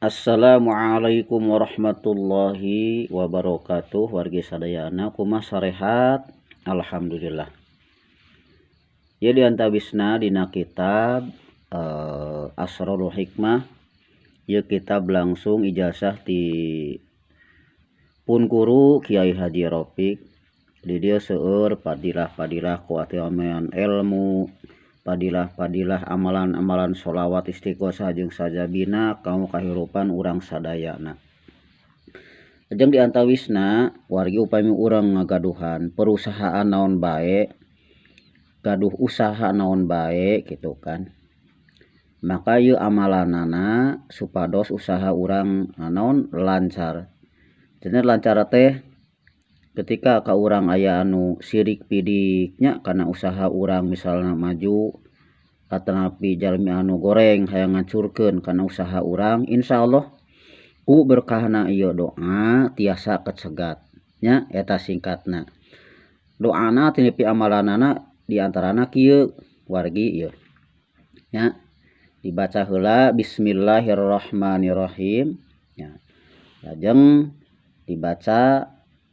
Assalamualaikum warahmatullahi wabarakatuh. Wargi sadayana, kumaha, sarehat? Alhamdulillah. Jadi antawisna dina kitab Asrarul Hikmah. Ieu kitab langsung ijazah ti pun guru Kiai Haji Rofiq. Di dieu seueur fadilah-fadilah kuatiaman ilmu, fadilah-fadilah amalan-amalan, sholawat, istighosah jeung sajabina kanggo kahirupan urang sadayana. Jeung di antawisna, wargi, upami urang ngagaduhan perusahaan naon bae, gaduh usaha naon bae gitu kan, maka ieu amalanana supados usaha urang naon lancar. Cenah lancar teh ketika ka urang aya anu sirik pidik nya kana usaha urang, misalna maju, atanapi jalmi anu goreng hayang ngancurkeun kana usaha urang, insyaallah ku berkahna ieu doa tiasa kacegat nya. Eta singkatna doana tinipi amalanana. Diantarana kieu, wargi, ieu nya dibaca heula Bismillahirrahmanirrahim nya, lajeng dibaca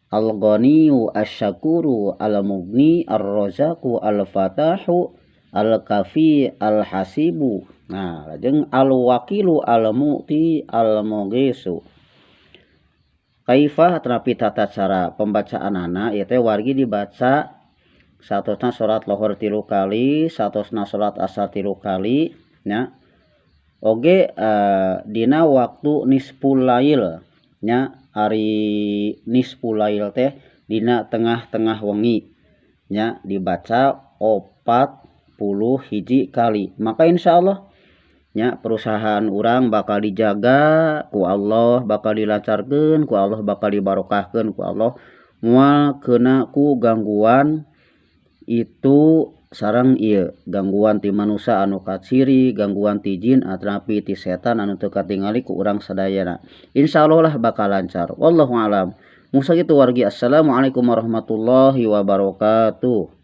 Al-Ghaniyyu Asy-Syakuru Al-Mughni Ar-Razzaqu Al-Fatahu Al-Kafi Al-Hasibu. Nah, lajeng Al-Wakilu Al-Mu'ti Al-Mughisu. Kaifah terapi tata cara pembacaanana ieu teh, wargi, dibaca satosna salat lohor tilu kali, satosna salat asar tilu kali nya oge, dina waktu nisful lail nya. Ari nisful lail teh dina tengah-tengah wengi nya, dibaca 41 kali, maka insyaallah nya perusahaan urang bakal dijaga ku Allah, bakal dilancarkeun ku Allah, bakal dibarokahkeun ku Allah, moal keuna ku gangguan itu sareng ieu gangguan ti manusia anu kaciri, gangguan ti jin atanapi ti setan anu teu katingali ku urang sadayana. Insyaallah lah bakal lancar. Wallahu alam. Mung sakitu, wargi. Assalamualaikum warahmatullahi wabarakatuh.